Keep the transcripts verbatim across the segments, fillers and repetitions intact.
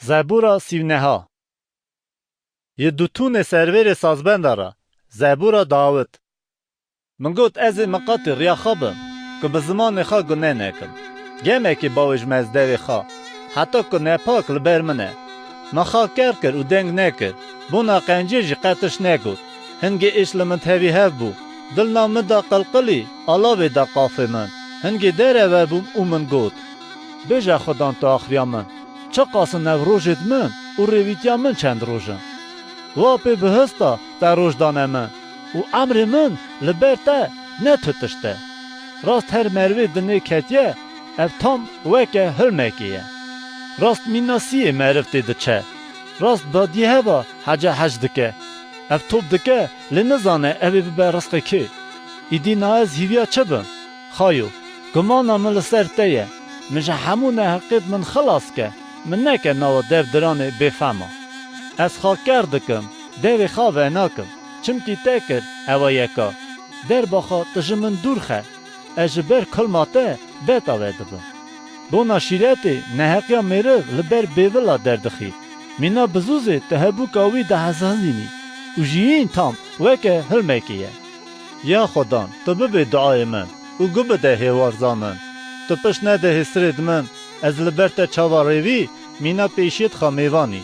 Zebûra sî û neh. Yi Dutûnê servêrê sazbenda re. Zebûra Dawid. Min got, ez ê miqatî riya xwe bim, ku bi zimanê xwe gune nekim. Gemekî bawêjime ez devê xwe, heta ku nepak li ber min e. Min xwe ker kir û deng nekir, bona qenciyê jî qet tişt negot. Hingê êş li min tevî hev bû, dilna min da qilqilî, alavê da qafê min. Hingê dereve bûm û min got, Bêje Xudan tu axiriya min, çiqas in ev rojêd min û rêvîtiya min çend roj in? Wa pê bihista te roj dane min û emrê min li ber te ne tu tişt e. Rast her merivê dinê ketiye, ev tam weke hilmekê ye. Rast mîna siyê meriv tê diçe. Rast badiyê heva hece hec dike. Ev top dike, lê nizane ev ê bibe rizqê kê. Îdî na ez hîviya çi bim? Xayo, gumana min li ser te ye. Min ji hemû neheqêd min xilas ke, min neke nawa dev diranê bêfema. Ez xwe ker dikim, devê xwe venakim, çimkî te kir ewa yeka. Derba xwe tu ji min dûr xe, ez ji ber kilma te beta vedibim. Bona şîretê neheqiya mêriv li ber bêvila derdixî. Mîna bizûzê tu hebûka wî dihezhezînî û jiyîn tam weke hilmekê ye. Ya Xudan, tu bibê duayê min û gubide hêwarza min. Tu pişt nede hêsirêd min, ez li ber te çawa rêvî, mîna pêşiyêd xwe mêvanî.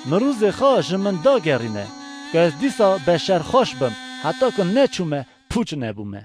Mirûzê xwe ji min dagerîne, ku ez dîsa beşerxweş bim, heta ku neçûme pûç nebûme.